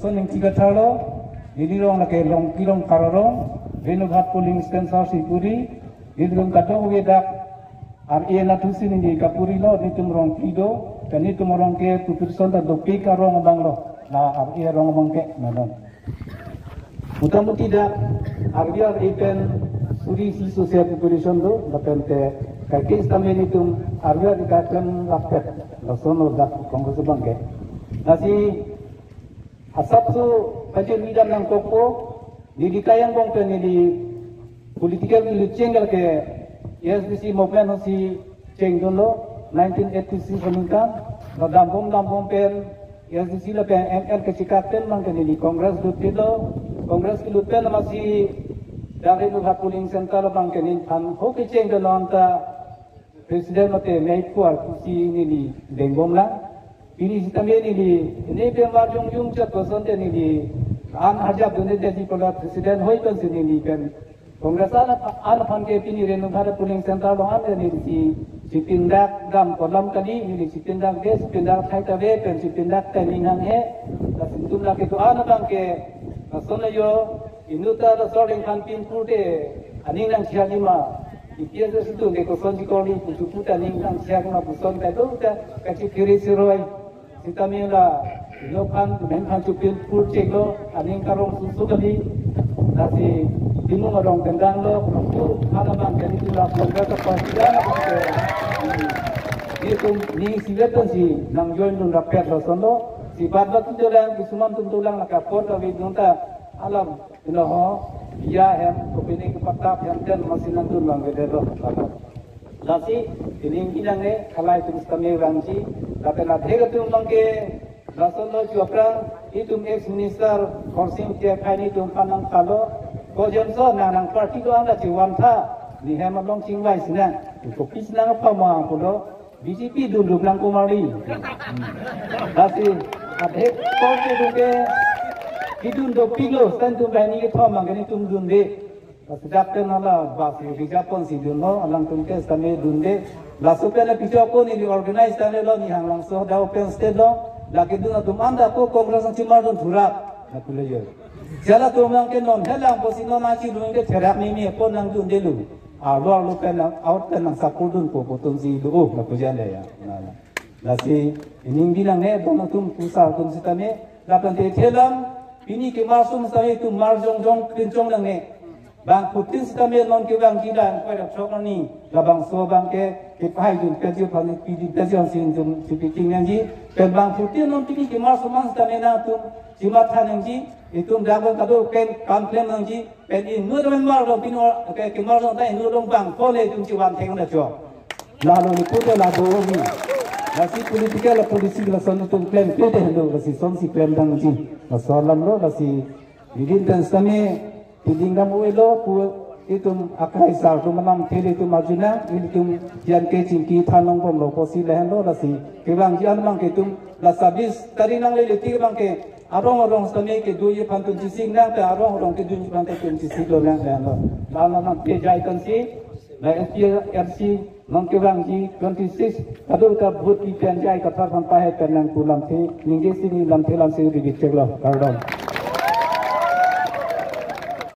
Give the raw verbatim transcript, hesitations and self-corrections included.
Lason ningje kathalo, neli rong lake Longki Longkar arong, Renughat polling station Sipuri, nelitum kadokave dak R A anatthu si neli kapurilo, nelitum rong phli do, pen nelitum arong ke population ta dopik arong abang lo, la R A arong abang ke, nanon. Motamuti dak R A R A pen suri isi social population do, lapen te kaike sitame nelitum R A R A kaklem rapet, lasonlo dak Congress abang ke. Lasi asapso pajir midam nangkokpo, neli kayang bong pen neli political neli cheng ke A S D C movement si chengdunlo, nineteen eighty-six aningkan, la dambom dambom pen, A S D C lapen M L kachikak pen abang ke neli Congress lut pilo, Congress kelut pen amatsi dak Renughat polling center abang ke neliphan ho kechengdun anta president mate mei puar pusi neli dengbomlang. Pini sitame neli, ne pemar jongjong chot koson te neli, an hajap dun-e detji pulo president hoi pensi neli pen Congress an, an aphan ke pini Renughat polling center along an neli si, si pindak dam kolam kali, neli si pindak de, si pindak thai ta ve, pen si pindak ta ning hanghe, lasi netum lake do-an abang ke, lason yo, inut ta laso ring khan pinpur te, aning nangchehak lima, I P S S tu ke kosonsi kori, putu puta ning nangchehak ma puson ta do ta, kachi kiri siroi. Sitame la, inut khan, men khan chupin pur cheklo, aning karong susu kali, lasi Timung arong tendang lo, pu, hala bang jadi tu la, bang kata pasti dah, nelitum, ne isivet pensi nang join dun rapet lason lo, si bat bat tu jalan, kisuman tum tulang la kapor kave dun ta, alam, ino ho, ya hem, kopine kepatap hem ten, masi nangdun bang gede lo, alam. Lasi, ining inang ne, khalai tum sitame vangji, lapen adhe atum abang ke, lasonlo chu aphrang, itum ex minister, Khorsing Tiakhai netum aphan nangkalo, ko jemso nang nang party do-an la chivan tha, ne hem along chingvai sinang, kopi sinang apha ma pulo, B J P dun dun nang kumari. Lasi, adhe party dun ke, kidun dopiklo, stan tum bai ne kethom abang ke netum dunde. Lasi dak pen hala bus reserve ponsi dunlo, alangtum ke sitame dunde. Laso pen la pichok ko neli organize tanglo, ne Hanglangso dak open stage lo, lake dun atum anta ko Congress nangchimar dun thurap, na pule yo. Jala atum abang ke non helang pusi non achi dun ke therak mimi pon nangdunde lo. Arlo arlo pen nang out pen nang support dunpo pu atumsi lo, oh, na pujan de ya. Na, na. Lasi, ining binang ne, bon atum pusar atum sitame, lapen te thelang, pini kemar sum sitame itum mar jongjong pinchong nangne. Bangphutin sitame non kevangji la, angkoi ra chok ani, labangso abang ke, kepahai dun pejir pani pidun pejir si itum si piting nangji, pen bangphutin non pini kemar sum an sitame nangtum, chimatha nangji, itum dak abang kado pen kam klem nangji, pen inut abang mar dong pini or, ke, kemar dong ta inut dong bang, kole itum chivan theng na chok. Lalo ni pute la do ni. Lasi political la policy lason itum klem pete hendo, lasi sonsi klem dangji. Laso alam lo, lasi nidin tan sitame, piding dam uwe lo, pu itum akai sar tum manam thele itum arjuna, itum yan ke chingki thanong bomlo pusi lahenlo, lasi kevangji an abang ke itum, la sabis tari nanglele ti abang ke, arong arong sitame kedoji aphan tum chisik nang, te arong arong kedoji aphan tum chisik lo nang lahenlo. La la nang pejai tansi, la S P R C, non kevangji twenty-six, kadokave ta vote pi pen jai kathar aphan pahai pen nang pu lamthe, ningje si ne lamthe lamsi ribik cheklo, kardom.